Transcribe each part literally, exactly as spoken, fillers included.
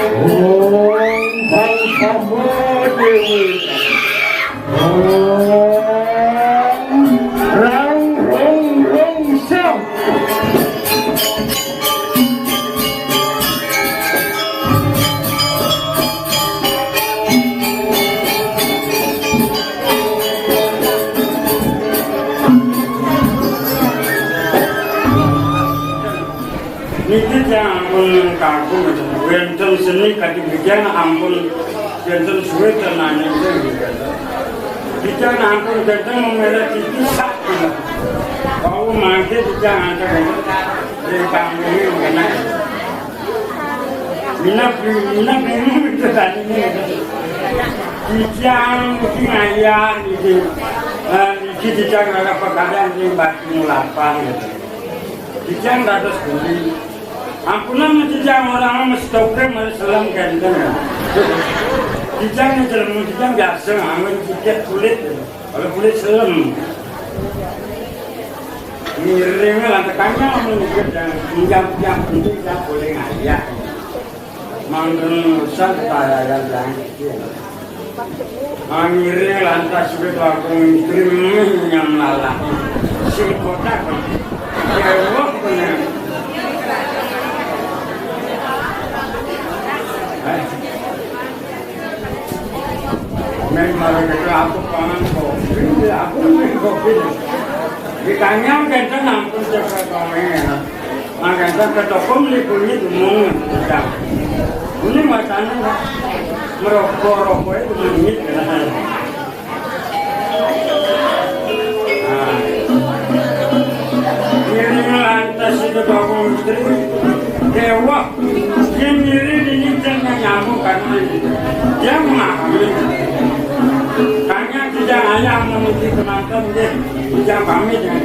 Om Bang Samba Dewi. Om Rang Rong Rong Sang. Niki tiyang ampun kagum, wénten seni kadi tiyang ampun wénten suwé tenaning tiyang. Tiyang ampun wénten memerah titisak. Wau mangke tiyang antar ring kampungé kena. Minab, minab bingung itu tadi. Tiyang iki ngayah iki. Eh, iki tiyang ora pegadaian ring Batu Mulapan gitu. Titiang dados guru. Ampunang titiang orang mesti toke mari selem kenten. Titiang yang jelemu titiang biasa nganggo jaket kulit. Kalau kulit selem. Ngiring lah tekannya menunjuk dan pinjam-pinjam untuk yang boleh ngajak. Mangkeng urusan ketahanan yang kecil. Ngiring lantas sudah bakung istri yang lalah. Sing kotak. Dewa bener. Eh. Men malah kita aku pangan kopi, aku main kopi. Ditanya kenten ampun cepat komen. Mangkana ketok mlebune dumunung gedang. Ini matane merokok-rokoknya dumunung gedang. Nah. Ini lantas itu bangun istri. Dewa, yang diri ini jangan nyamuk karena dia mengalami. Karena tidak ayah memiliki penonton, dia tidak pamit ya.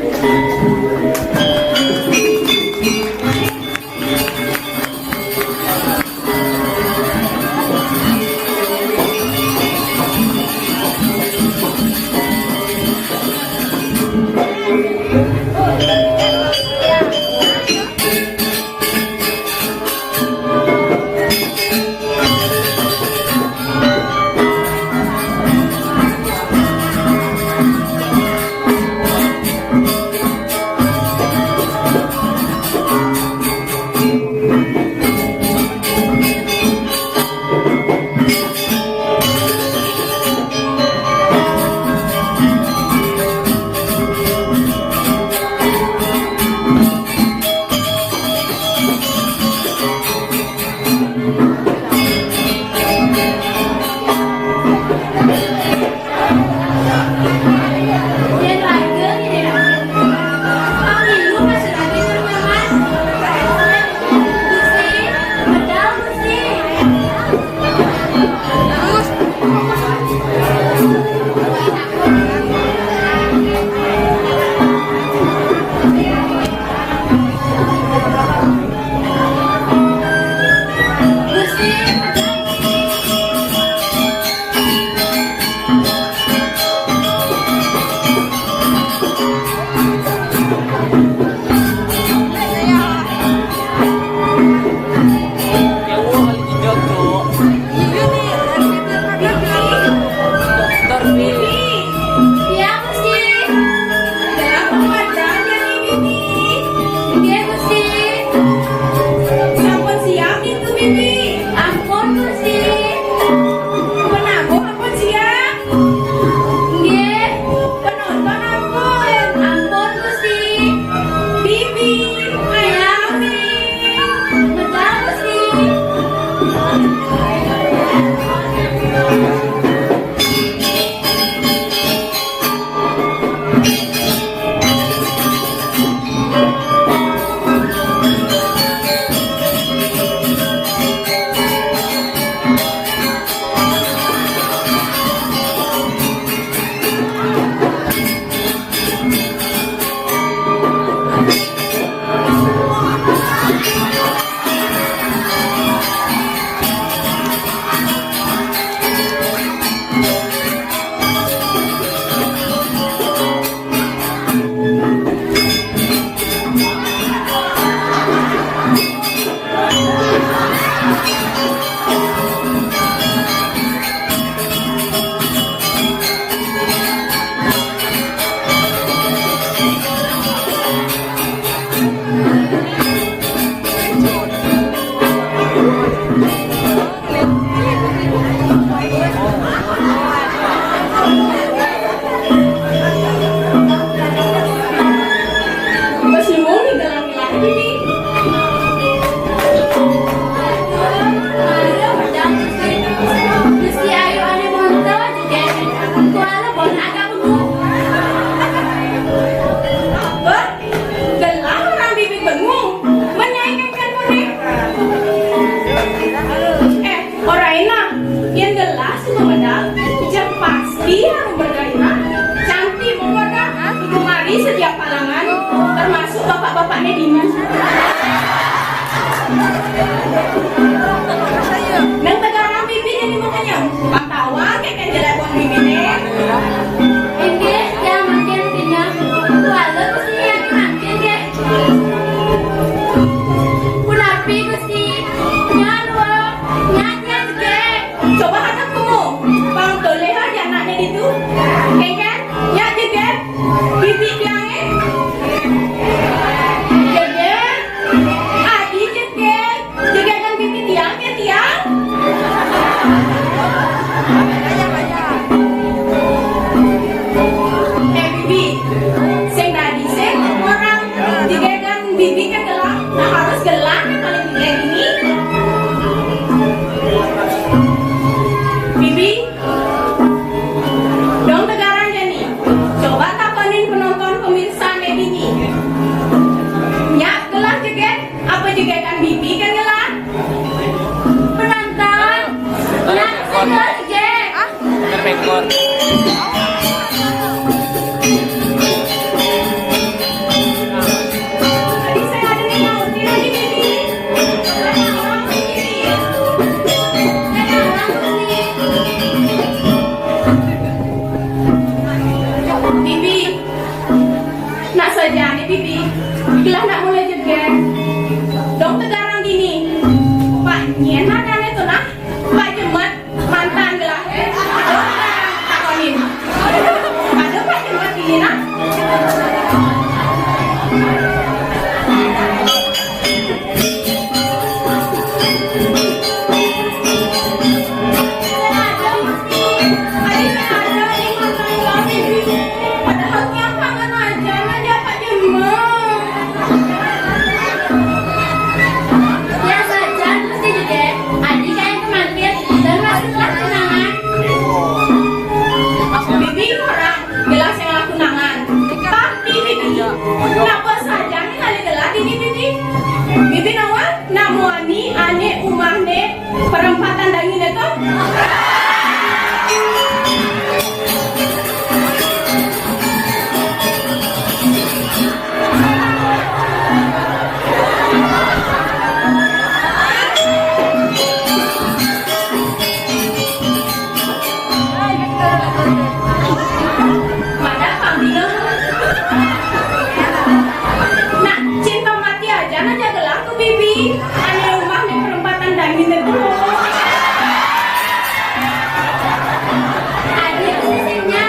Iya, Gusti. Dalam pembacaannya nih, Bibi. Nggih, Gusti. Sampun siap niku, Bibi. Ampun, Bos Luwung nih gelang-gelang ini. Gusti, ayo, ane monto, juga. Kuala bon agak bengong. Apa? Gelang orang bibi bengong. Menyaingan kan mune. Eh, Ora enak, yen gelas sumedal, jek pasti harus bergairah, cantik mempesona, digemari setiap kalangan, termasuk bapak-bapaknya Dimas. Nang tegarang bibi jadi makanya, pantauan kayak jelek wong bibi nih. Inggih, ya mungkin punya. Walau mesti yang mungkin deh. Punapi Gusti, nyan wong, nyan nyan jegeg. Coba hadap kamu, pang toleh aja anaknya itu. Kengken, nyan jegeg, bibik tiangnya. Jegeg, adi jegeg, jegegan bibik tiang ya tiang. Eh, bibi, sing dadi sing orang jegegan bibi kan gelang, nah harus gelang kan kalau jelek ini. Bibi, dong tegarang jani. Coba takonin penonton pemirsa nih bibi. Nyak gelang jeget, apa jegegan bibi kan gelang? Penonton, nyak gelang jeget. Rekor. Bibi, nak saja nih Bibi, gelah nak mulai jeger. Dong tegarang gini, Pak Nyen mana nih tuh nah? Pak Jemet. Mantan gelah. Takonin. Ada Pak Jemet ini nah. Padahal tiap kangen aja, aja Pak Jemet. Ya saja, mesti juga. Adi kayak kematian dan masih telah kenangan. Bibi orang gelas yang laku nangan. Tapi bibi, kenapa saja nih kali gelas ini bibi? Bibi nawa, nak muani ane umahne perempatan dangin itu. Mana kambing? Nah, cinta mati aja, nah jaga laku bibi. Ane rumah nih perempatan dangin itu. Adik sisinya.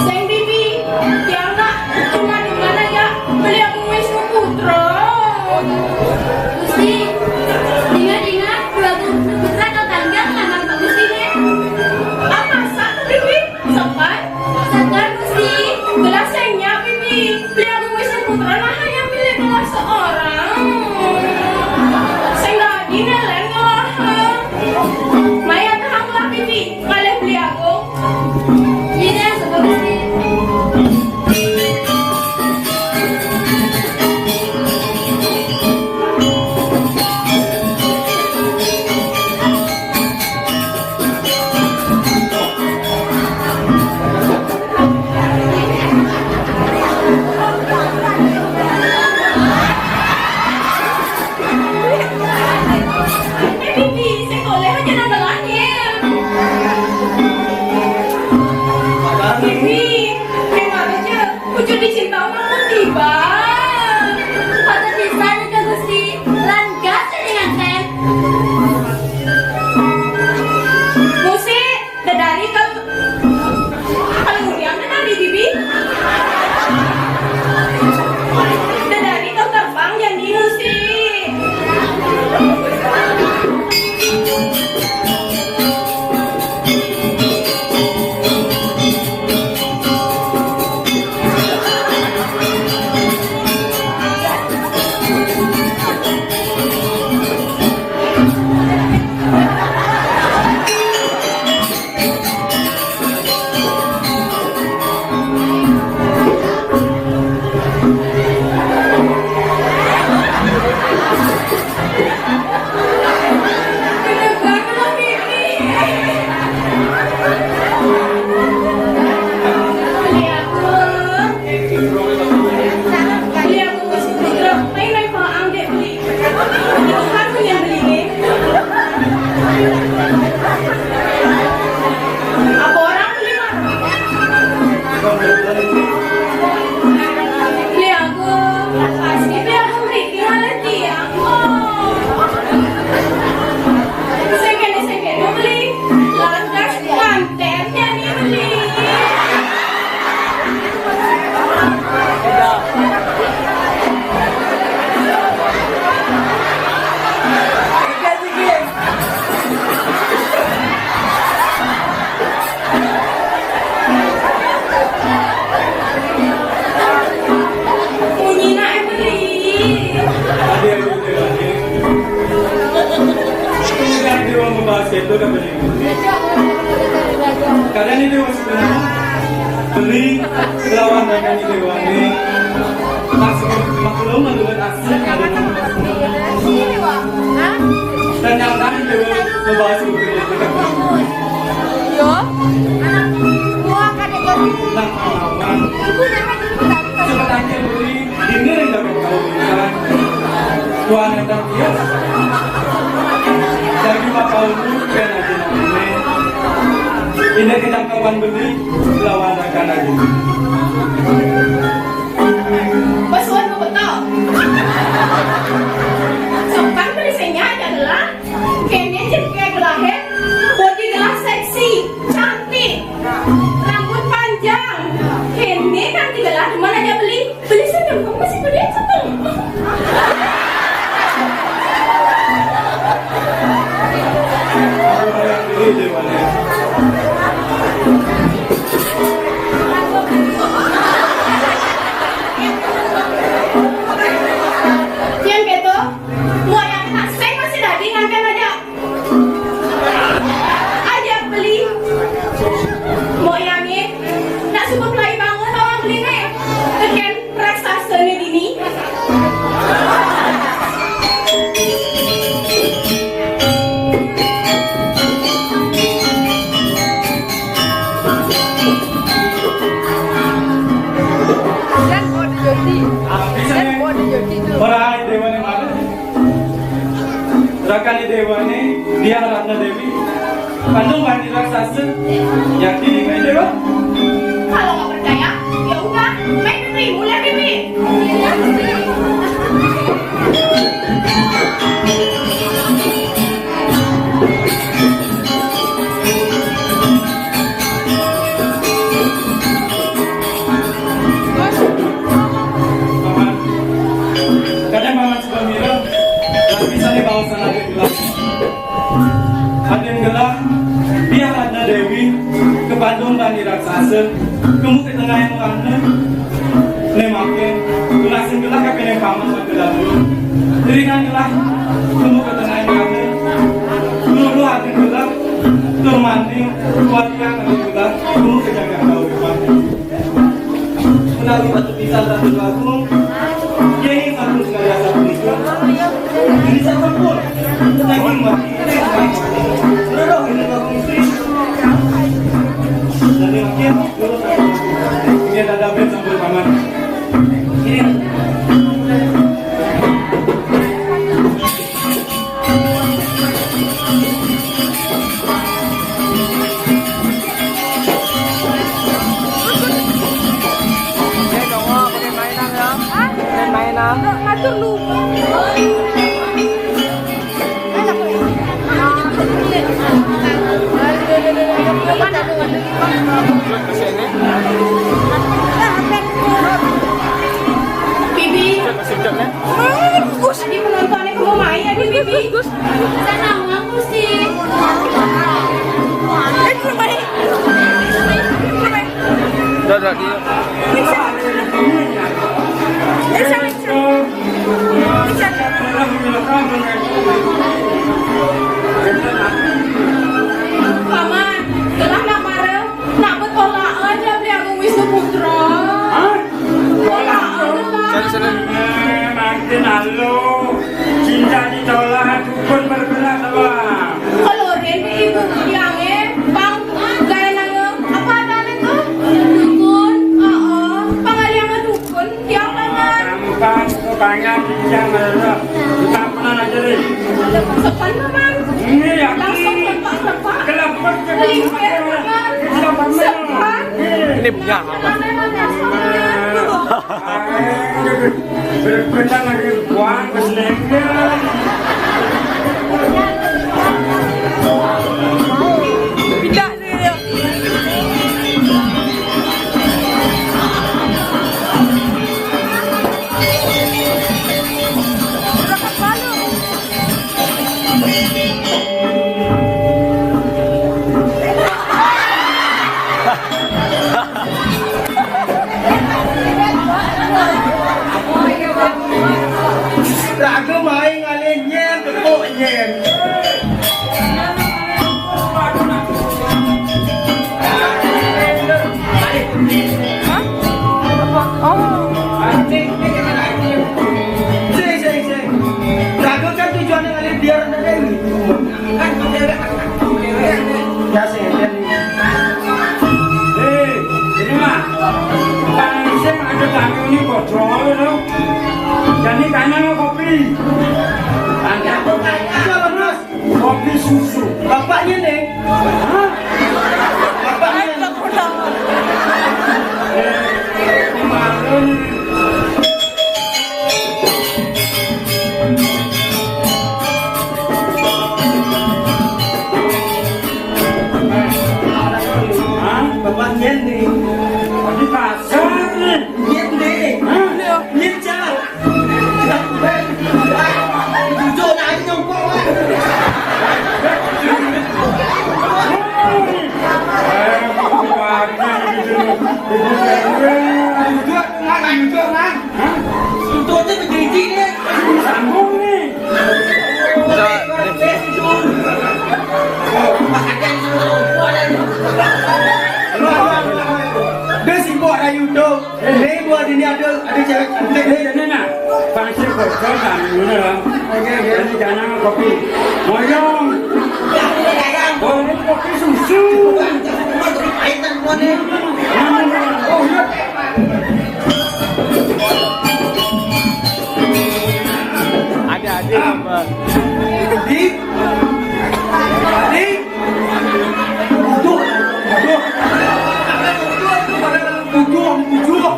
Sing bibi, tiang nak cuma di mana ya? Beli aku Wisnu Putra. Gusti, dengar-dengar dua Wisnu Putra kau tanggal nama Pak Gusti nih. Apa satu bibi? Sepan? Sepan Gusti. Gelas sing nyak bibi. Beli aku Wisnu Putra nah hanya pilih gelas seorang. Sing dadi nih, Kadang ini masih beli lawan dengan ini, Dewa ini. Masih maklum menurut asli ada. Dan yang tadi, Dewa, membahas buku itu. Yo. Anak buah kadek gosip. Nah, aman. Ibu jangan dulu. Sebenarnya, Putri, ini yang dapat kau berikan. Tuhan yang tak biasa. Dari Bapak Ulu, kan aja ini. Ini kita kawan beli, lawan rakan aja. Pesuan ku betul. Sopan berisenya aja gelah. Kene jenenge gelahe, body gelah seksi, cantik, rambut panjang. Kene kan tiga lah, di mana dia beli? Beli senyum, kamu masih beli senyum. Yang gitu, mau yang kena seng masih daging, angkat aja. Aja beli. Moyangnya nak suka pelai bangun orang beli nih. Tekan raksasa ni dini. Dan mau dijoti. Dan mau dijoti tu. Orang dewa ni mana? Rakani Dewa ni, dia Ratna Dewi. Kandung bani raksasa. Yakin ini Dewa? Kalau nggak percaya, ya udah, main negeri, mulai negeri. Paman, kadang Paman Pemira, lapisannya bangsa Raden Gelah. Raden Gelah, biar Ratna Dewi, kepandung bani raksasa, kemu ke tengah yang mana? Ne make, kelasin Gelah ke pengen paman sama Gelah dulu. Ringan Gelah, kemu ke tengah yang mana? Lulu Raden Gelah, tur mandi, kuat yang Raden Gelah, kemu ke jaga kau depan. Menawi batu pisan Ratu Agung, Yai sampun sekali asap menikah. Ini sampun. Daging mati. Rodoh ini Agung istri. Dan yang akhir, ini ada David sampun paman. Ini. Mainan ya? Hah? Mainan. Ngatur lu. Bibi. Gus, di penontonnya kamu main ya, Bibi. Gus, Gus. Sana, Mang Gus, sih. Eh, belum main. Belum main. Udah, udah, dia. Bisa. Bisa, bisa. Bisa. Paman, telah nak marah. Nak betul lah aja beli Agung Wisnu Putra. Hah? Tolak aja lah. Sana, sana. Eh, makin halu. Cinta ditolak, dukun bergerak, Abang. Kalau Ren di ibu yang, eh, Bang, gaya nanya, apa ada itu? Dukun. Heeh, Bang ada yang dukun, dia Bang. Gampang, Bang, yang merah. Kita pernah aja deh. Sopan, Bang. Ini ya. Langsung lepak-lepak. Kelapa. Limpir, Bang. Sopan. Ini punya apa? Bener-bener lagi buang, bos lengkel. Pindah sini dia. Berangkat malu. Raga main ngalih nyen, tepuk nyen. Beli susu. Bapaknya, Neng. Hah? Bapaknya. Hah? Bapaknya, Neng. Di pasar, Neng. Nyet, Neng. Hah? Nyet, Cak. Dia sibuk ada YouTube. Ini buat ini ada, ada cewek cantik. Eh, ini nah. Pasir bocor kan, ini lah. Oke, oke. Ini jangan kopi. Moyong. Oh, ini kopi susu. Oh, iya. Ada, ada, Bang. Di, di, Aduh, aduh. Tujuh, tujuh.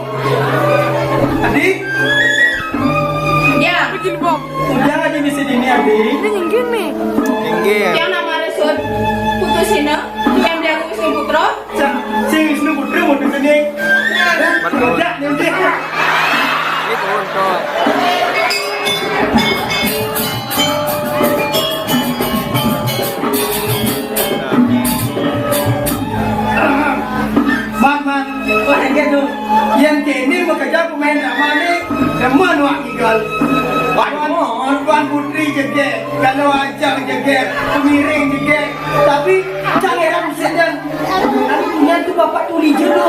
Adik? Ya. Udah aja bisa dini, Adik. Ini nyinggir nih. Nyinggir. Yang nama Resut putus ini, yang dia Wisnu Putra. Sa-, si Wisnu Putra mau di sini. Betul. Kerja, nyinggir. Ini turun, Cok. Mat, Mat. Wah, iya tu. Yang kini bekerja pemain drama ni, demen wak ngigal. Wan, Wan Putri jeget, kalau ajar jeget, pengiring jeget. Tapi, cang heran sedan. Lalu punya tu bapak tuli je tu.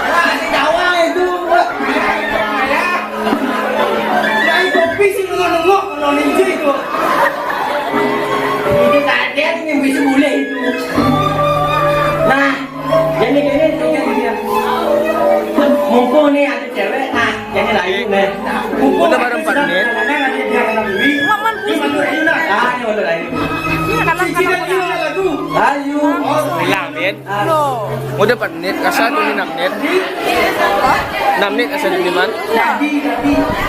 Wah, si Jawa itu. Rai kopi sing nengok-nengok kalau ninja itu. Ini kaget ini bisa boleh itu. Nah, jadi gini, jadi gini. Mumpung nih ada cewek, nah, jadi lain nih. Mumpung udah bareng empat menit. Mak, man, ini udah lain. Iya, kanan, kanan, kanan. Ayo. Bilang, Bin. Loh. Udah empat menit, asal tu enam menit. Enam menit asal di mana?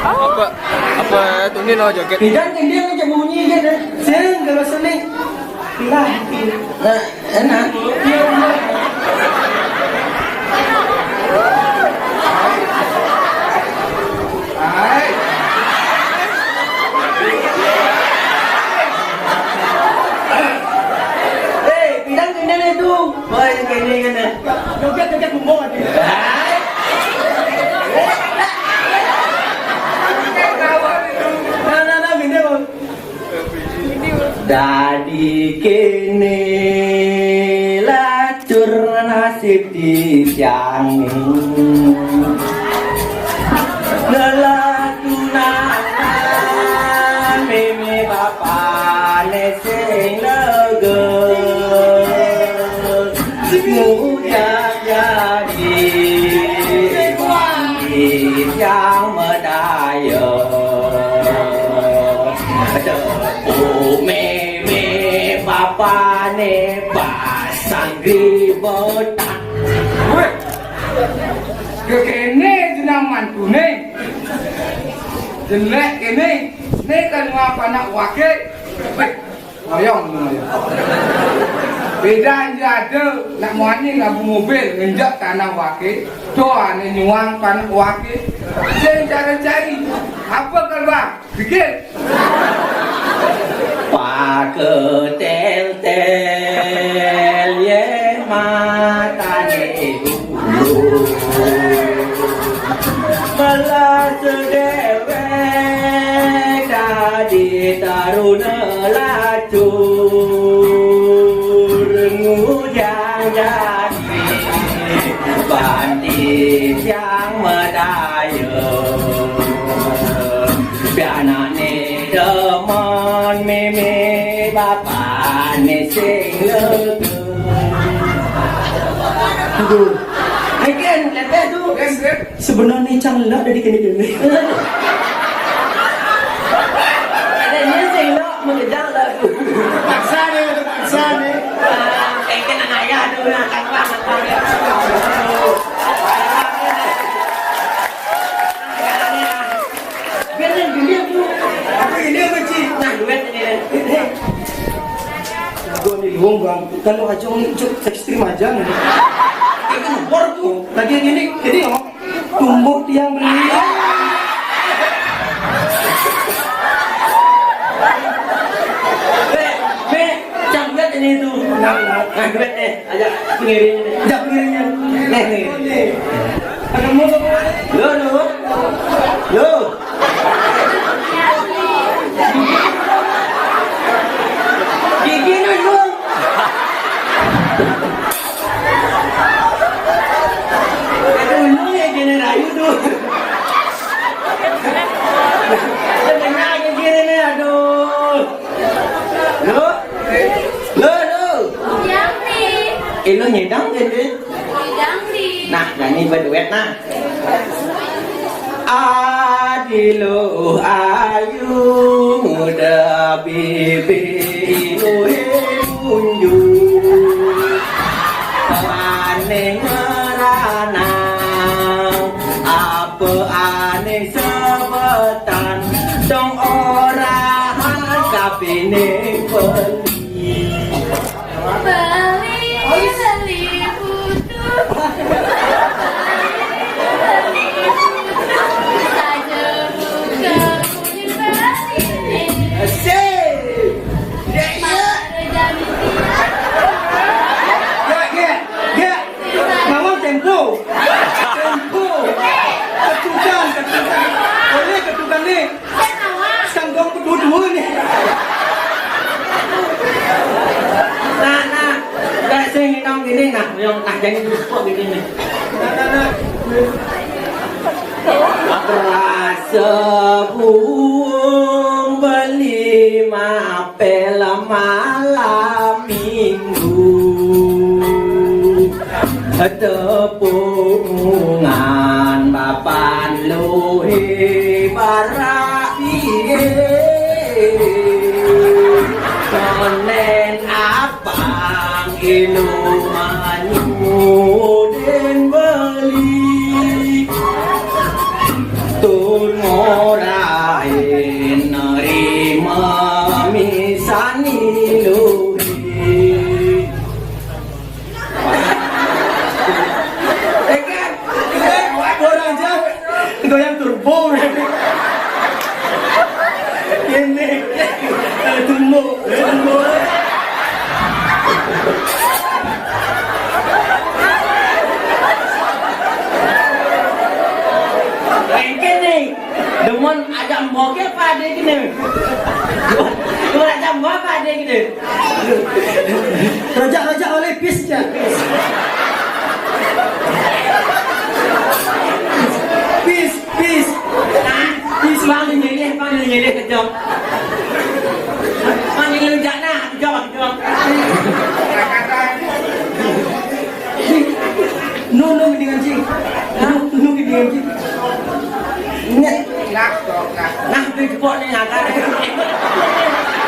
Apa, apa tu ni lo joget? Bidan dia macam bunyi je deh. Sing kalau seni. Lah. Nah, enak. Eh, bidan tu. Wah, yang kene, kene. Joget, joget, bumbung aja. Nah, nah, nah, gini, Bang. Dadi kene lacur nasib di tiang. Lelatunan meme bapane sing lega. Mujang jadi bangkit yang medaya. Tepuk meme bapane pasang gribetan. Weh, kekene jenang mantune. Jelek kene. Ni kan ngapa anak wake. Weh, Ngoyong, ngoyong. Beda aja ada nak muani ngabu mobil ngenjak tanah wake, doa ni nyuang panak wake. Sing cara cari apa keluar? Pikir. Pake tel-tel ye matane. Belas dewek dadi taruna lacur ngujang jadi banti tiang medaya. Pianane demen meme bapane sing lega. Aduh. Aiken, lepe tu. Sebenarnya cang lak dari kene-kene. Adanya sing lak. Gua nih luung, Bang. Kan lu aja ngicuk ekstrim aja nih. Itu nomor tuh. Lagi gini, gini ngomong. Tumbuk tiang beli. Be, be, cang bet ini tuh. Nah, nah. Nah, bet nih, ajak pengiring. Ajak pengiring. Nih, nih. Ada mau lu, lu. Lu. Gigi lu, lu. Itu lu ya, gini rayu tuh. Itu kena gigi nih, aduh. Lu? Lu, lu. Yang nih. Eh, lu nyidang gak, Dit? Nyidang nih. Nah, nyanyi berduet, nah. Adi lu ayu muda bibi inuhe munju. Ane ngeranang, apa ane sebetan, dong ora kapine beli. Beli, beli butuh. Beli, beli butuh. Saja buka kulit beli. Asik. Ya, ya. Pada jam istirahat. Ya, ya, ya. Mawon tempo. Tempo. Ketukan, ketukan. Oleh ketukan nih. Sangkong kedua-dua nih. Nah, nah. Gak sing nang gini, nah, yang nah jadi kok gini nih. Nah, nah, nah. Rasa buung beli mapel malam minggu. Tepungan papan luhe barak biye. Konen abang ilu manyu den beli. Tun ngorain nerima misan iluhe. Eh, kan? Eh, orang aja goyang turbo. Ini, eh, tumbuh, tumbuh. Engke nih, demen ajak mboke pade gini. Demen ajak mboke pade gini. Rojak, rojak oleh pis ya. Pis, pis. Nah, pis bang nyilih, bang nyilih kejam. Bang nyilih jana, kejam, kejam. Nu, nu, gini kan, Cing. Nu, nu, gini kan, Cing. Nek. Nah, tu jebok ni, nah, kan.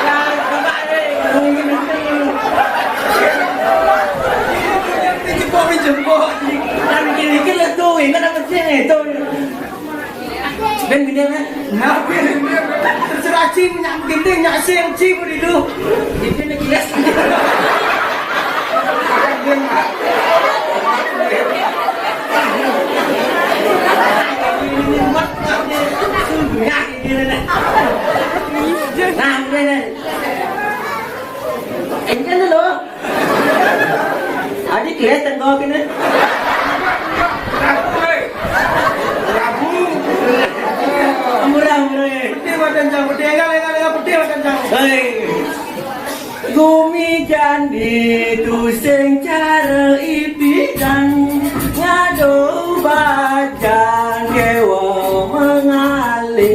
Nah, coba ni. Jebok ni, jebok. Nah, mikir-mikir lah tu, ingat apa sih ni, tu. Ben gini, kan? Nah, ben. Terserah Cing, nyak gending, nyak sing, Cing, udah tu. Jadi, nak jelas. Nah, ini nih. Ini dulu. Adi kira tengok ini. Murah, murah. Putih macam jam, putih, enggak, enggak, enggak, putih macam jam. Hei. Gumi jandi tu sing cara ipikan ngado bajang kewa mengalih.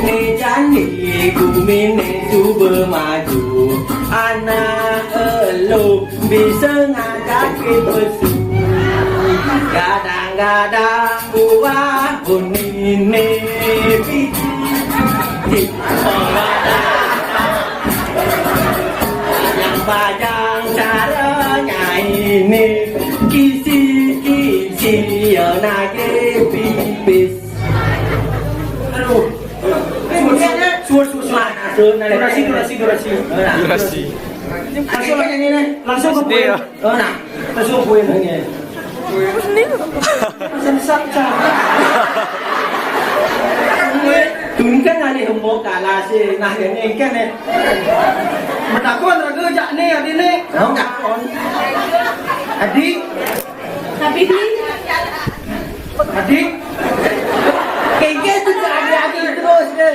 Ni jandi gumi ni suba maju, anak elu bisa ngajak pesu. Kadang-kadang buah bunine biji. Yang bajang caranya ini kisi-kisi ya nage pipis. Aduh. Durasi, durasi, durasi. Durasi. Langsung ini nih, langsung ke poin. Oh, nah, langsung ke poin ini. Langsung satu cara. Tungkan ada hembok kalah sih. Nah, ini kan ya. Menakon raga jak nih, adi nih. Oh, menakon. Adi. Tapi di Adi. Kengke tu ke adi-adi terus ke.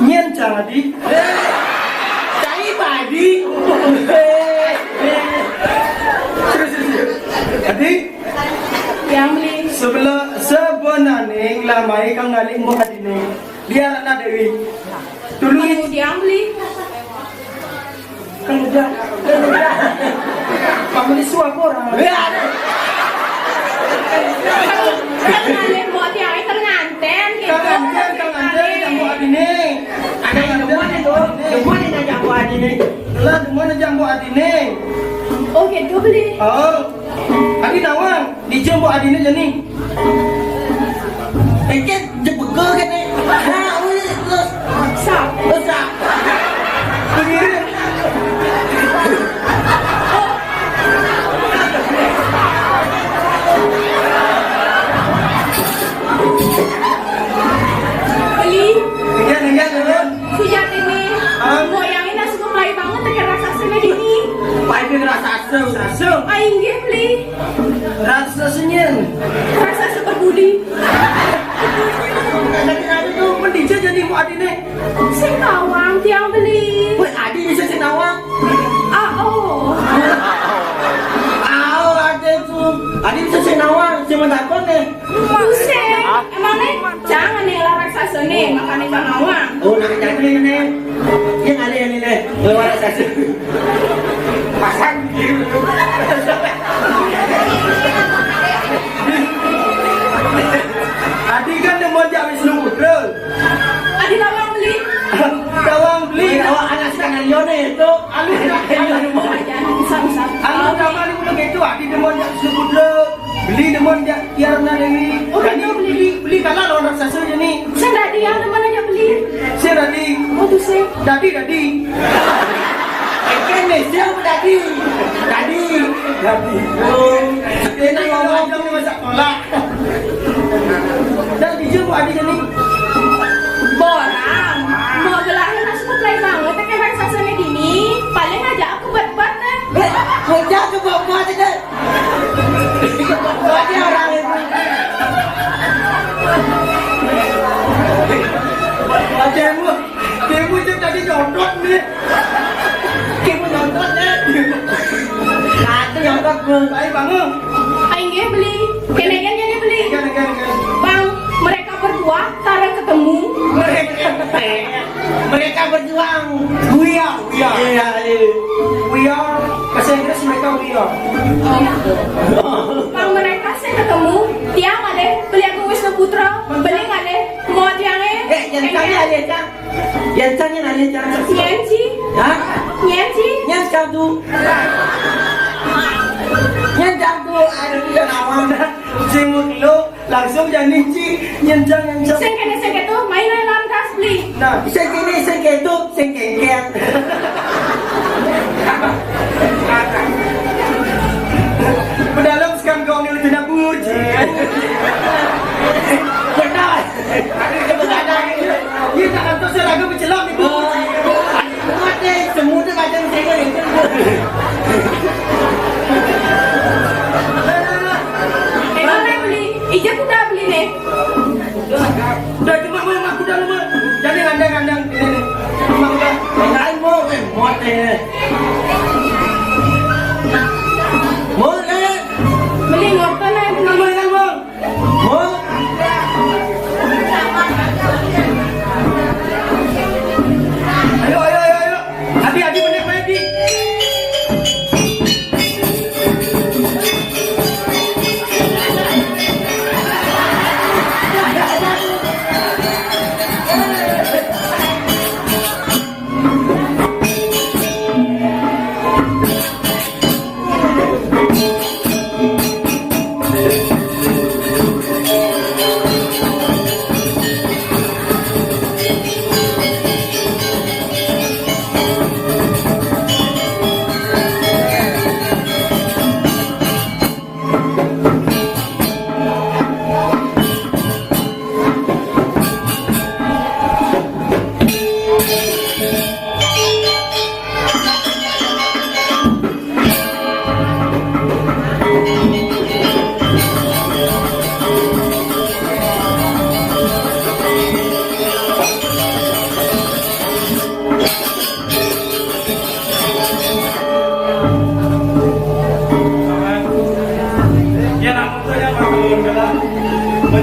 Nyen cang adi. Cai padi. Terus, terus, terus. Adi. Yang beli. Sebelah, sebenarnya lamai kang nalik mbok adi nih. Dia anak Dewi. Dulu yang beli. Kan udah, kan udah. Pamili suap orang. Ya. Kan ada buat yang itu nganten gitu. Kan nganten, kan nganten, yang buat ini. Ada yang demen itu, demen yang yang buat ini. Lah, demen yang buat ini. Oh, gitu beli. Oh, adi nawang, dijemput adine jani. Engke jebegel kene. Ha, wis terus. Sa. Sa. Begini. Beli. Iya, iya, iya. Sujat ini. Hah? Moyangnya suka play banget, kayak rasa sini gini. Play dengan rasa asem, asem. Aing ge beli. Rasa senyen. Rasa super budi. Tapi ada tuh, mending jadi mau adine. Sing nawang tiang beli. Weh, adi bisa sing nawang. Ah, oh. Ah, oh, ada tuh. Adi bisa sing nawang, cuma takut deh. Buset, emang nih, jangan nih lah raksasa nih, makanya jangan nawang. Oh, nah, jadi ini. Yang ada yang ini. Lewat raksasa. Pasang gitu. Adi kan demen jak Wisnu Putra. Adi tawang beli. Tawang beli. Tawang anak skenario nih itu. Alus, alus. Bisa, bisa. Alus, sama nih udah gitu. Adi demen jak Wisnu Putra. Beli demen jak Tiarna Dewi. Oh, jadi beli. Beli, beli kalah lawan raksasa aja nih. Saya tadi yang demen aja beli. Saya tadi. Oh, tuh saya. Dadi, dadi. Kan nih, siapa dadi? Dadi. Dadi. Oh, dia nak ngomong aja nih masa sekolah. Dan jujur, Bu Adi, nih. Borang, mau gelahin asup play banget, kayak raksasa gini. Paling aja aku buat-buat deh. Eh, kerja tuh buat-buat deh. Buatnya orang itu. Wajahmu, kamu tuh tadi nyodot nih. Kamu nyodot deh. Nah, itu nyodot, Bu. Ayo bangun. Aing ge beli. Kenegen jadi beli. Iya, iya, iya. Bang, mereka berdua tara ketemu. Mereka, mereka berjuang. We are, we are. Iya, iya. We are. Bahasa Inggris mereka we are. Oh. Bang, mereka sih ketemu. Tiang ada beli aku Wisnu Putra. Beli nggak deh? Mau tiangnya? Eh, yang tanya aja, Cang. Yang tanya nanya, Cang. Nyanyi. Hah? Nyanyi. Nyan satu. Nyan satu. Aduh, dia nawang dah. Jenguk lo. Langsung jadi ci, nyenjang, nyenjang. Sing kene sing ketu, main ae lawan gas beli. Nah, sing kene sing ketu, sing kengken. Pedalem sekarang kau ni tidak bunyi. Benar. Ini tak kantor saya lagu mencelam ibu. Mati, semua tu macam saya itu. Emang dah beli, ijak udah beli nih. Udah cuma mau aku dah rumah. Jadi ngandang-ngandang ini nih. Cuma udah. Lain mau, eh, mau teh. Mau, eh. Beli ngotot lah, beli. Mau, eh, mau. Ayo, ayo, ayo, ayo. Adi, Adi, bener, bener, Di.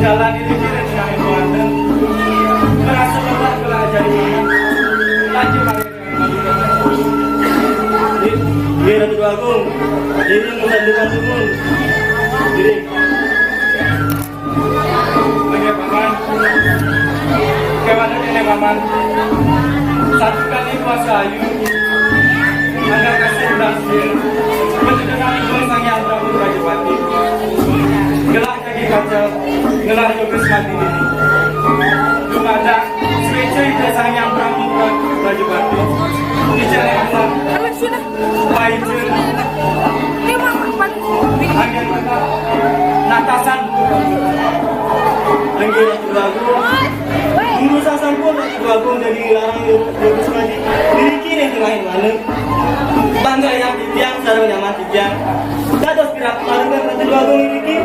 Jalan ini kira-kira itu ada. Merasa lelah gelah jadi. Lagi pakai. Nggih, Ratu Agung. Diri yang bukan, bukan, bukan. Diri. Oke, Paman. Oke, Paman, ini, Paman. Satu kali puasa ayu. Angkat kasih berhasil. Menjadi Sang Hyang Prabu Rajapati. Gelah Jagi kaca, gelar Yoges Madini. Dumadak, suéca Ida Sang Hyang Prabu Rajapati. Ical yang pulang. Paijen. Angin kata. Natasan. Angin Ratu Agung. Guru sasampun Ratu Agung jadi larang Yoges Madini. Diri kiri tengah yang mana? Bangga yang titiang, sarang nyaman titiang. Dados pirak parugan Ratu Agung niki.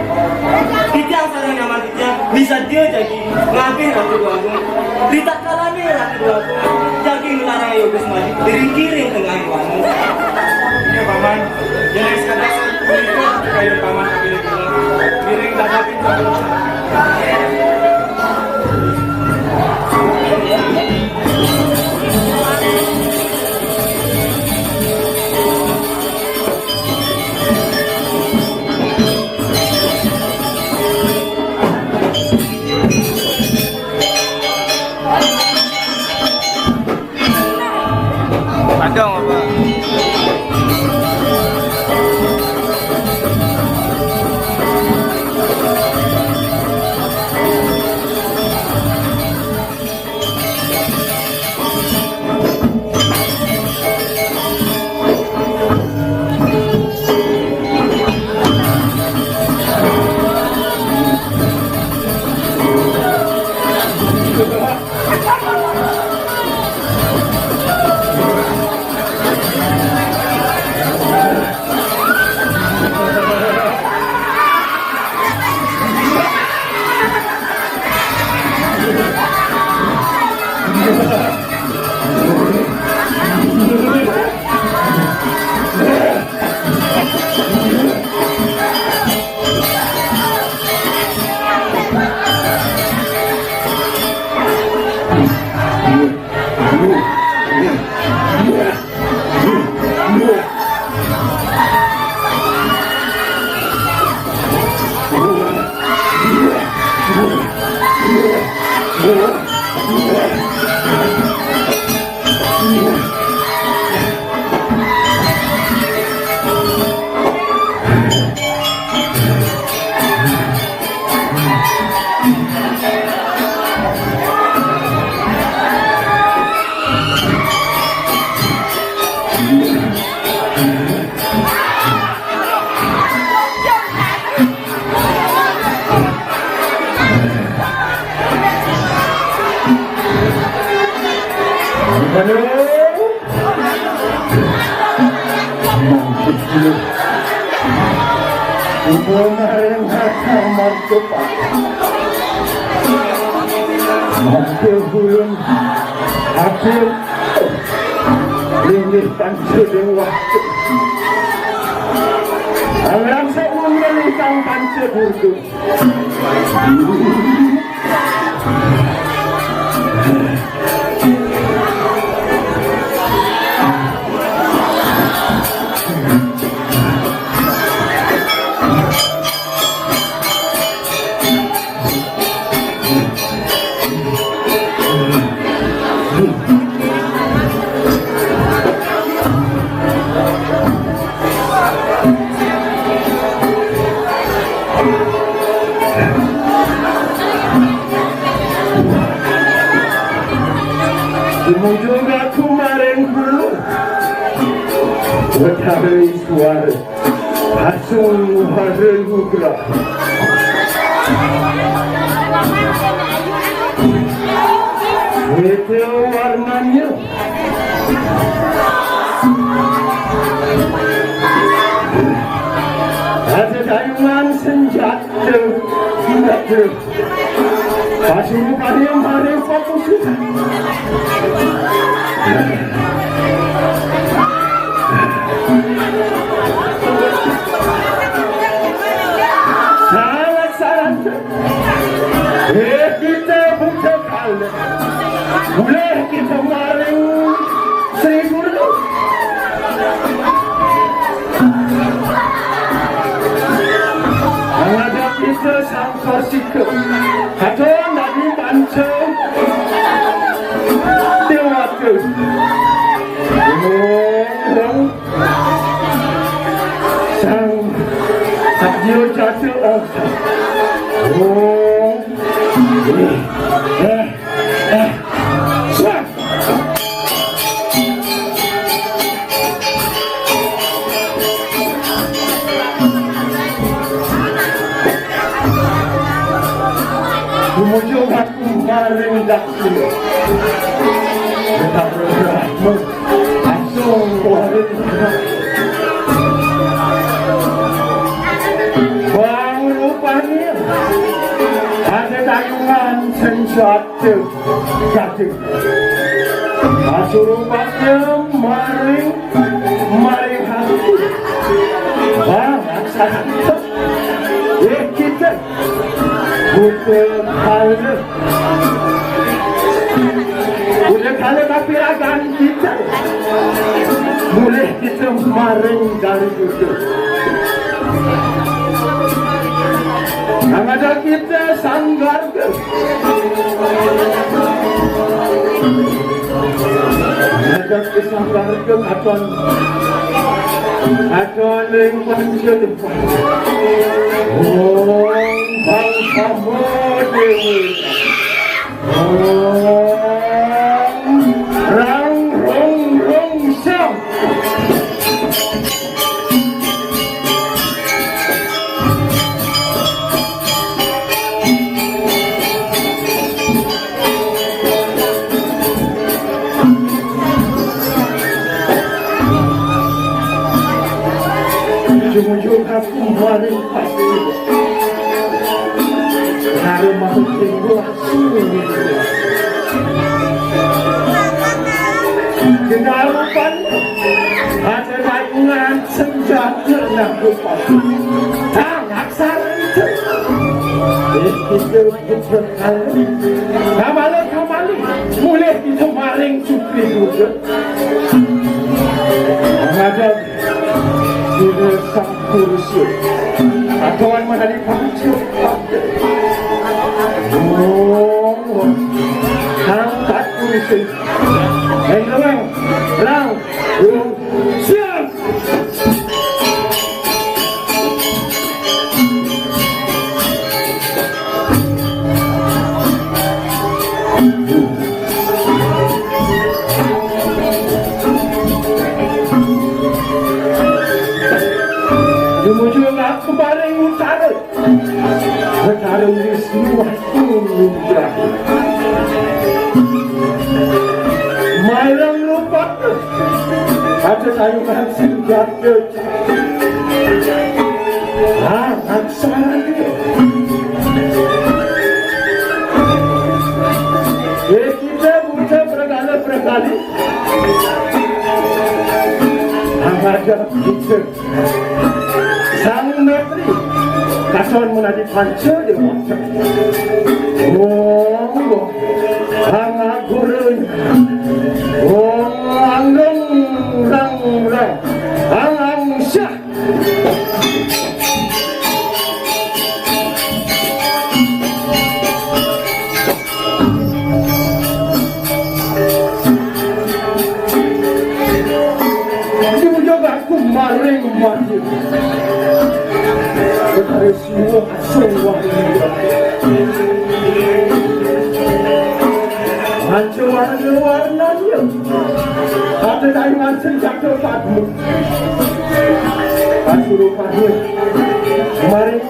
Titiang sareng nyaman titiang bisa dia jagi ngabih Ratu Agung. Ritatkalané Ratu Agung jagi ngelarang Yoges Madini, diringkiring tengah wangun. Iya, Paman. Yang sekadar punika kayu Paman pilih kula. Miring dadapin. Padang apa? Aduh. Mampir dulu. Ibu maring harta martupa. Mampir bulung. Hasil. Linggih tanpa dewa. Alam seumur kang tanpa burdu. Tumuju aku maring guru. Wetare suara. Asu hare nugra. Wete warnanya. Ada dayungan senjata. Senjata. Pasurupané maring papusuhan. Salah sarana. Mulih kita maring Sri Guru. Mangajak kita Sang Korsika. Katon dadi panca dewata. Om, om. Sang Satya Jata Om. Om. Eh, eh, eh. Sat. Tumuju aku maring daku. Betara Brahma. Asung waring. Bang rupanya ada dayungan senjata gading. Pasurupanya maring, maring hati. Bang, aksana. Eh, kita. Buta kala. Buta kala tapi ragan kita. Mulih kita maring dari buta. Nang ada kita sanggar. Ajak kesanggar ke katon. Katon ring panca depan. Om Bang Sama Dewi. Om Rang Rong Rong Sang. Ujung-ujung aku maring pasti. Karo makhluk tinggal. Kendarupan ada daungan senjata nak rupa. Tang aksara itu. Eh, kita betul kali. Kamala, kamali. Mulih kita maring Sukri Duta. Menghadap Sira Sang Purusa. Katon menjadi panca. Oh, angkat purusa. Ayo, Rang. Rang. Siap. Jumujung aku paring utara. Betara Wisnu Agung Nugraha. Malang rupa. Ada tayungan senjata. Ah, aksara dia. Eh, kita buta bergala-bergali. Ada kita. Sang Metri, katon menadi panca dewa. Wong, wong, angagurun. Wong, anggung, rang, rang. Ang, ang, syah. Jujug aku maring mati. Betara Siwa asung wahyu. Manca warna-warnanya. Ada dayungan senjata padma. Pasurupannya. Maring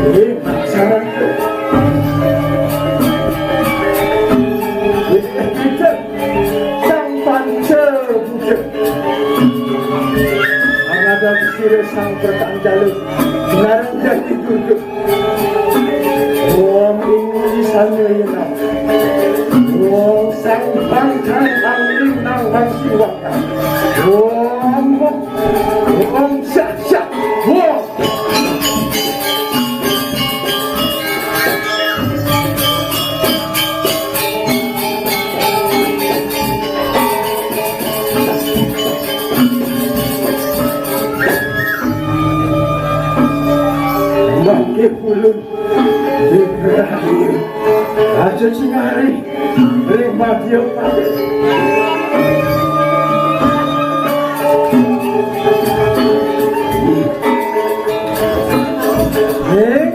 Ini syarat. Kita sang panca bujuk. Angadang sira sang pertang jalu. Narang jati duduk. Wong ing isana yenang. Wong sang pangkang angin nang bangsi wakang. Wong, wong, wong, syak, syak. Wong. Ngari ring Badia. Ning,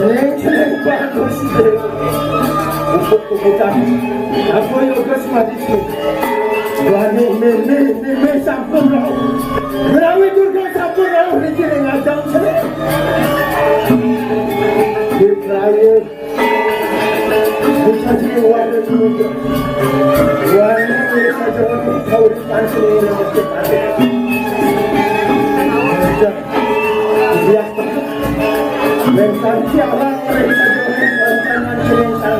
ning, ning bagus deh. Upuk-upukan. Apa yoga semadi sih? Wah, ning, ning, ning, ning, ning, sampun rauh. Menawi Durga sampun rauh niki ring ajeng sini. Di praya Dicacing warga Juluka. Warga desa Jawa Timur, Kabupaten Sini, Aceh. Bias. Lengkar sialang, lengkar joget, lengkar ngaji, lengkar.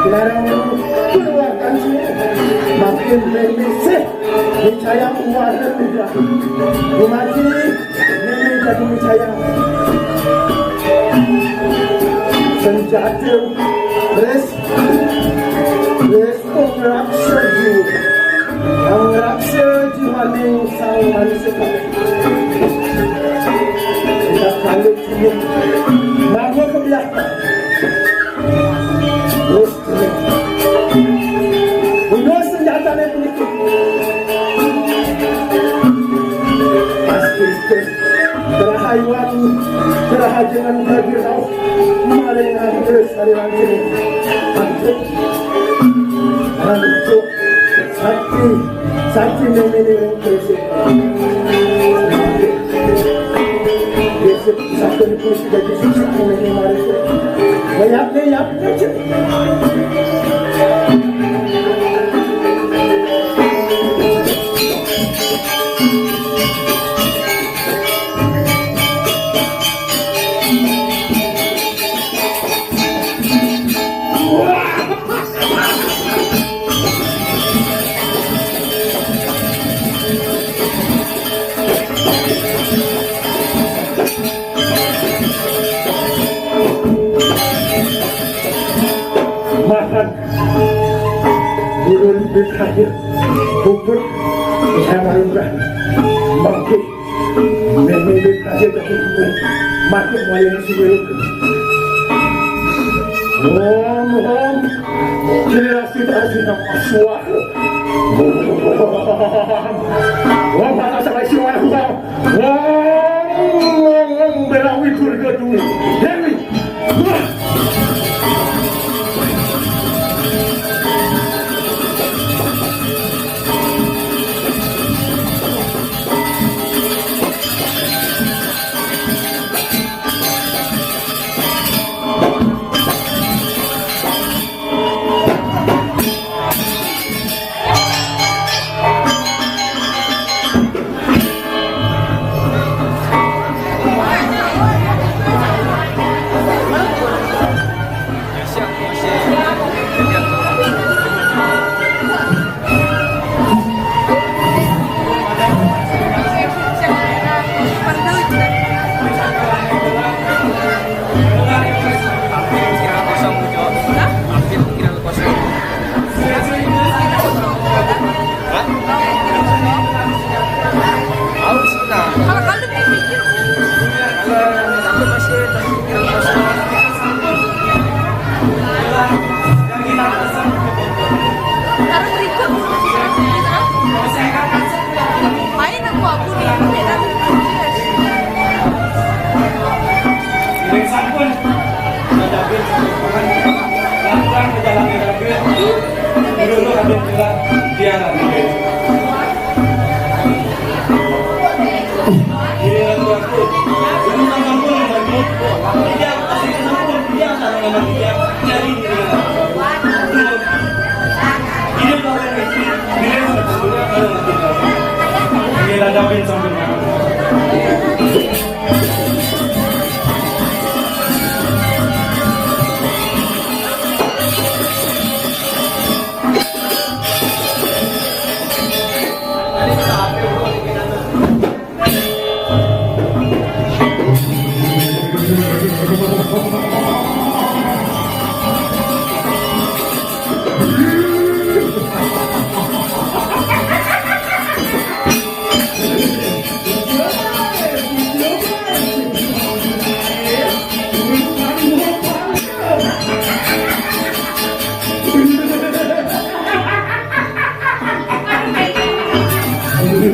Dilarang keluarkan semua. Makin remisih. Nicayang warga Juluka. Rumasi, nini jadi nicayang. Senjata, res, res pangraksa jiwa. Pangraksa jiwaning sang manusia kabeh. Kita kalut jiwa. Naga kebiasaan. Terus Udah senjatane puniki. Pasti kerahayuan, kerahajengan bagi rauh maring anggere sariwangkene. Antuk, antuk, sakti, sakti memene ring Kristus. Besok satu di kursi jadi susah oleh lima ribu. Banyak deh ya. Makan. Ulun bit hadir. Puput. Saya marumrah. Mangke. Meme bit hadir. Mati wayang sumurut. Om, om. Kirasi tak sih suara. Om, om. Om, panas sama isi suara. Wong, wong, wong, Belawi Durga Dewi. Dewi. Wah.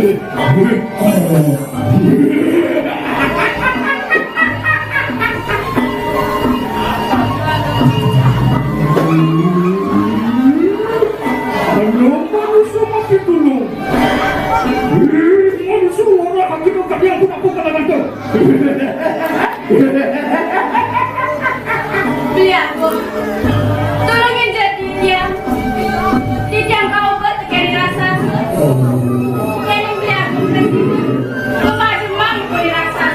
Ano manusia makitulong? Manusia wala, ang ginagawa ko na po talaga to. Beli Agung, tulungin ja titiang. Titiang kaobat tekén rasa. Kéning Beli Agung, kepademang pun rasa.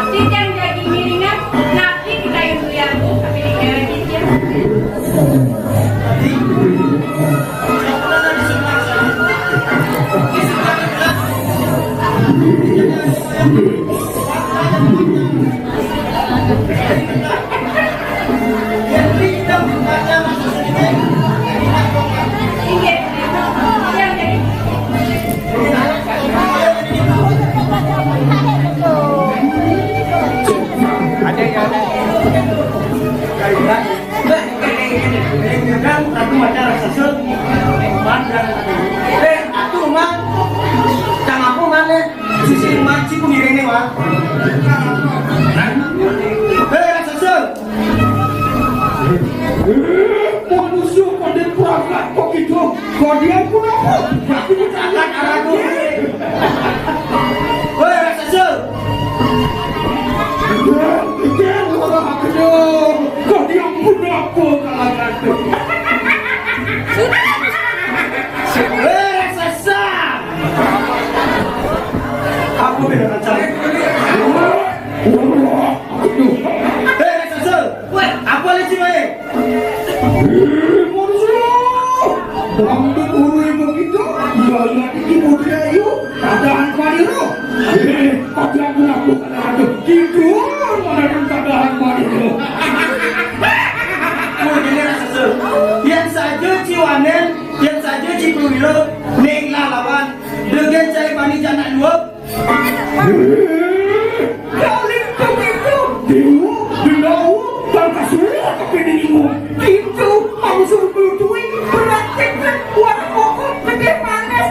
Titiang jagi ngiringan, napi dikayun Beli Agung, tapi dikira titiang. Kan aku macam raksasa. Man, eh, atuh, Man. Cang aku, Man, eh. Sisi Man, si pengiringnya, Man. Eh, raksasa. Eh, manusia pada perangkat kok gitu. Kok dia pun apa? Aku berangkat arah tuh. Woi, raksasa. Kok dia pun apa kalangan tuh? Woi, raksasa. Aku beda macam. Hei, raksasa. Woi, apa lagi, Mai? Eh, manusia. Bang, betul ibu kita. Iya, iya, iki model ayu. Tadahan paniro. Eh, tapi aku ngaku kalau ada gitu. Mana yang tadahan paniro? Woi, ini raksasa. Yang saja ciwanen, yang saja cipluwiro, neng lalawan. Dengan cai pani janak dua. Kaling kepitu, dewa, denawa, bangka suruh kepiting ibu. Pintu, mau suruh pelutui, praktek, buat pokok, gede manis.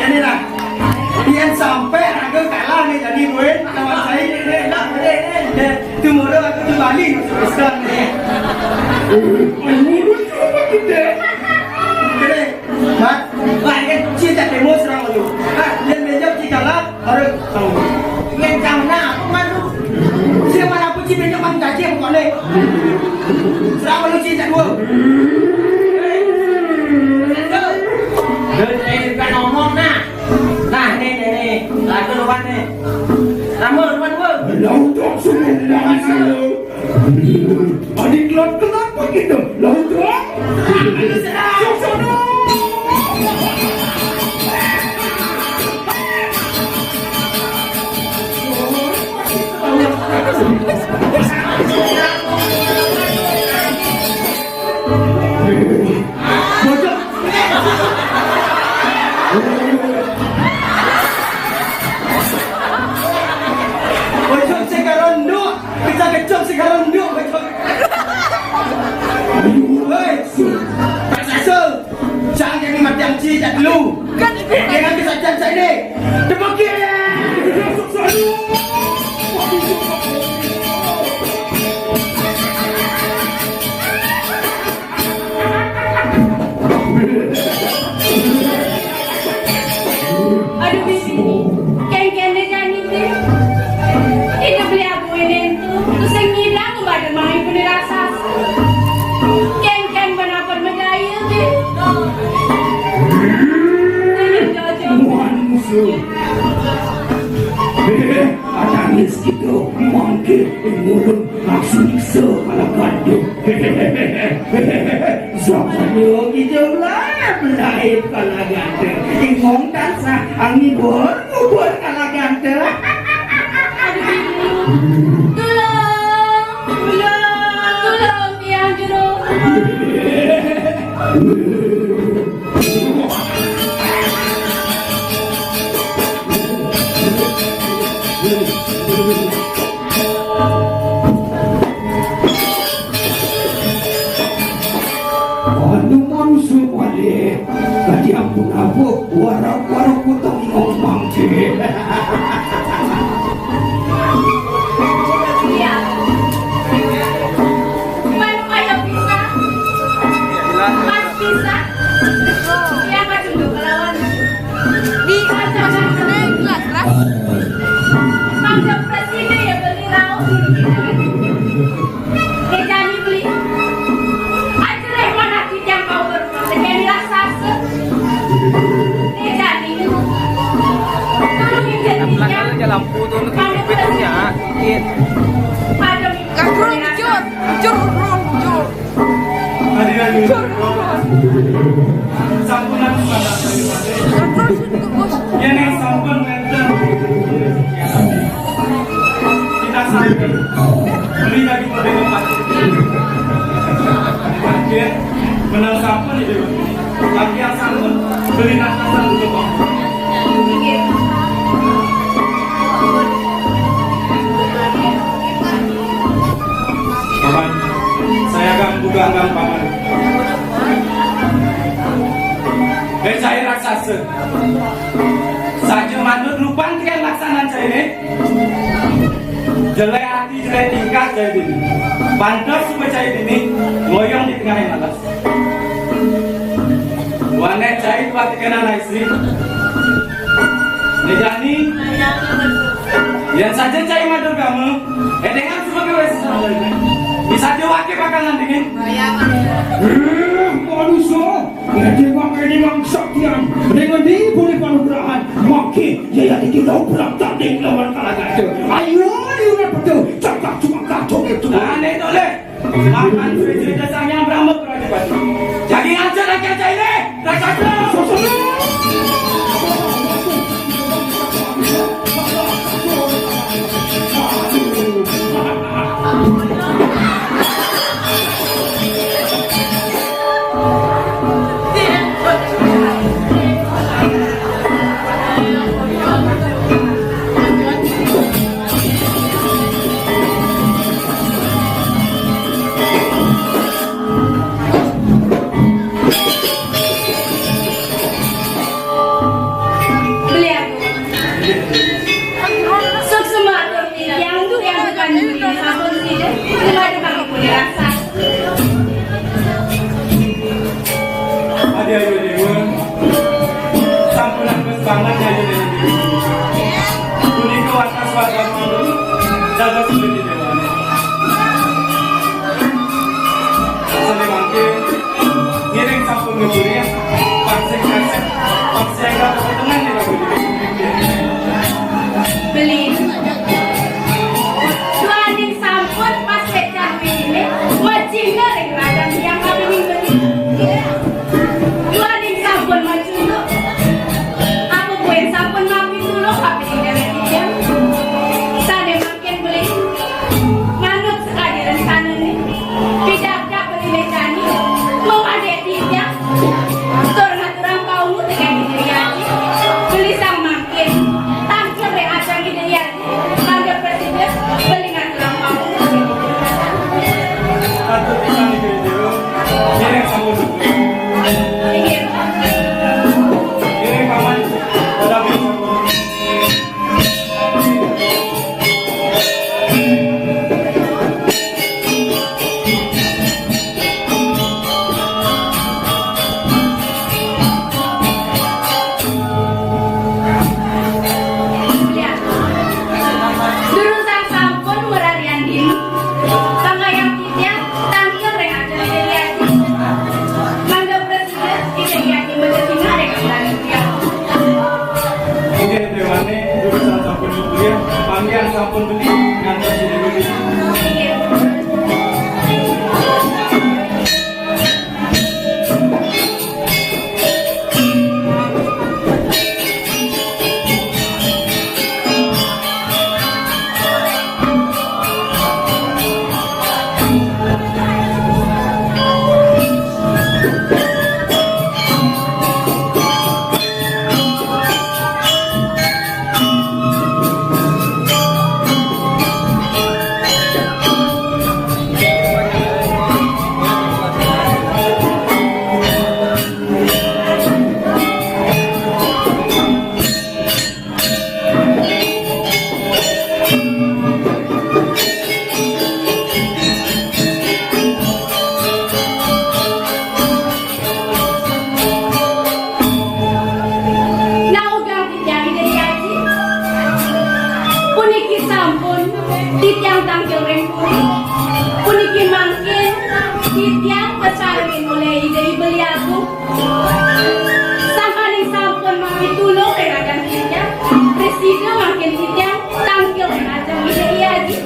Ini lah. Pian sampai raga kalah nih tadi, Boy. Lawan saya. Tumoro aku tuh balik, terus kan. Ayo, lu coba kita. Keren. Mat, wah, kan, cinta demo serang lu. Ah, dia meja di kalah, baru tahu. Yang kamu nak, aku malu. Siapa aku cinta, jangan gaji, aku boleh. Serang lu, cinta gua. Terus, eh, bukan ngomong, nah. Nah, nih, nih, nih. Lagu luan, nih. Rambut, luan, gua. Langsung, langsung. Adik kelot kenapa gitu? Lah, itu apa? Sono. Bocok. Bocok sing karo nduk, kecak-kecok sing karo nduk, bocok. Woi, raksasa, jangan jadi mati yang ci, jak dulu. Jangan bisa jangan saya ini. Tepukin. Aduh, Bibi. Kén-kén dé jani, Bibi. Ida beli aku ini tuh. Terus yang ngilang kemarin mau ibu nih raksasa. Kén-kén benar medaya, Bibi. Ini cocok. Tuhan musuh. Hehehe, ada rezeki tuh, mangke, ngurung, langsung bisa kalau gantung. Hehehe. Samanya kita mulai mulai kalagante. Ingong tansah angibur ngubur kalagante. Tulung! Tulung! Tulung, tiang jero. Anu manusia malih Katrol, bujur, bujur, bujur. Aduh, aduh. Bujur, bujur. Sampun, sampun. Katrol, sing, Gus. Ya, nih, sampun, ngenten. Kita sampun. Beli lagi, beli lagi. Menang sampun itu. Tapi yang sampun, beli rasa sampun, Bang. Paman, saya akan buka akan Paman. Eh, saya raksasa. Saja manut lupang tiang laksanaan saya ini. Jelek hati, jelek tingkah saya ini. Pantas supaya saya ini ngoyong di tengah yang atas. Wanet cai dua tiga nana istri. Nejani. Yang saja cai matur kamu. Eh, dengan sebagai wes. Bisa aja wakil bakalan dingin. Eh, manusia. Jadi bang ini bang saktian. Dengan di boleh panugrahan. Makin ya ya kita berang tanding lawan kalangan itu. Ayo, ayo, betul. Cakap cuma kacau itu. Aneh toleh. Makan suwe-suwe dasar yang Brahma Prajapati. Jadi ngajar lagi aja ini. Raksasa. Beli aku. Suksma atur titiang, tiang bukan diri, sampun sida, cuma ada kami punya rasa. Adi ayu dewa, sampunan wis banget ayu dewa. Punika watas warga malu, dados seperti dewa. Seni mangke, ngiring sampun ngeburi, paksing kasih, paksing kasih tengah nih, Pak Budi. Beli. Duaning sampun pas pecah ini, majinga ring radan yang kami beli. Duaning sampun majunuk. Apa buin sampun mampir dulu, kami tinggal di dia. Sane mangkin beli. Manut sakadi rencanane, pidabdab beli mejani, mung ade titiang, tur ngaturang paungu teken Ida Hyang Aji, beli sang mangkin, tangkil ring ajeng Ida Hyang Aji, mangda prasida, beli ngaturang paungu. Atur pisan Ida Hyang Aji, ngiring sampun. Inggih. Ngiring paman, pada sampun. Durung sampun merarian dini, pangayam titiang tangkil ring ajeng Ida Hyang Aji. Mangda prasida Ida Hyang Aji majeng sinah ring ajeng titiang. Inggih, dewane, durung sampun nyebrang, panggihan sampun beli, ngantos dini beli. Naugrah titiang Ida Hyang Aji. Puniki sampun titiang tangkil ring puri. Puniki mangkin titiang pacarengin olih Ida I Beli Agung. Sangkaning sampun mapitulung ring ajeng titiang, prasida mangkin titiang tangkil ring ajeng Ida Hyang Aji.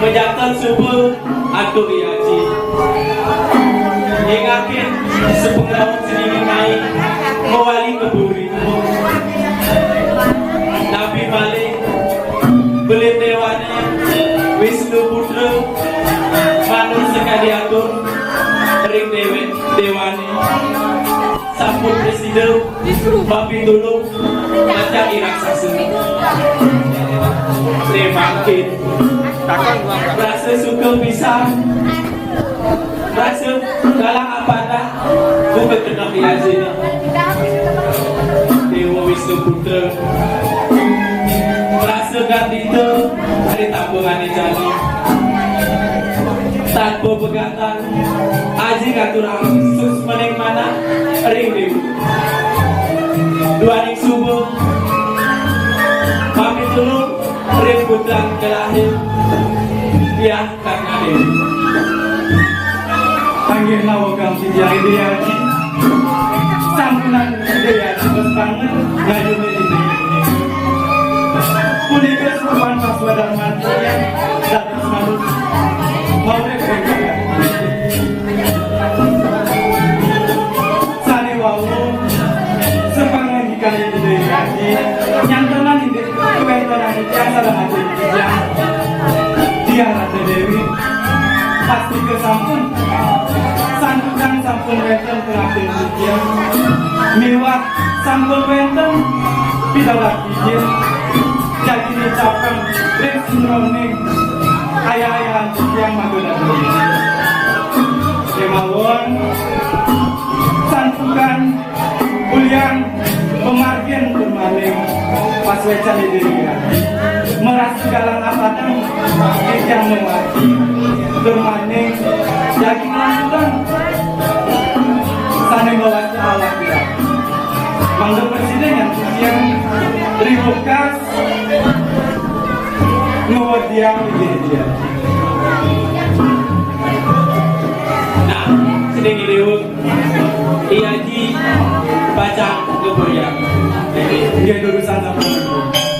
Pejanten suba antuk I Aji. Nyingakin sepengeraup seni ngenai mawali ngeburi. Napi malih, Belin Dewane, Wisnu Putra, manut sakadi atur ring dewek Dewane, sampun prasida mapitulung ngajak I Raksasa. Né mangkin, rasa suka pisan, rasa galang apadah buka keneh I Aji. Déwa Wisnu Putra, rasa garbita ring tambangané jani. Tanpa pegatan, Aji ngaturang suksmaning manah ring déwa. Duaning suba, pamit tulung ring putran kalahir, Diah Karna Déwi. Inggih nawegang titiang Ida Aji. Sampunang Ida Aji bes banget ngayunin Ida Aji. Punika sopan pasuecan manten dados manut maurip ring jagat. Sané wau, sapangandikan Ida Aji, nyantenang indik kawéntenan titiang sareng aji titiang, Diah Ratna Déwi, pastika sampun, santukan sampun wénten pangaptin titiang, miwah sampun wénten pidabdab titiang, jagi nicapang ring semeroning ayah-ayahan titiang mangda dados. Kémawon, santukan ulian pamargin tur maning pasuécan Ida Hyang Widhi. Marasa galang apadah titiang mamargi tur maning jagi nglanturang sané mawasta alak. Mangda prasida nyantukin ring wekas ngwediang Ida Aji. Nah, sida ngidih, Ida Aji pacang ngebuliang. Inggih, durusang sampun.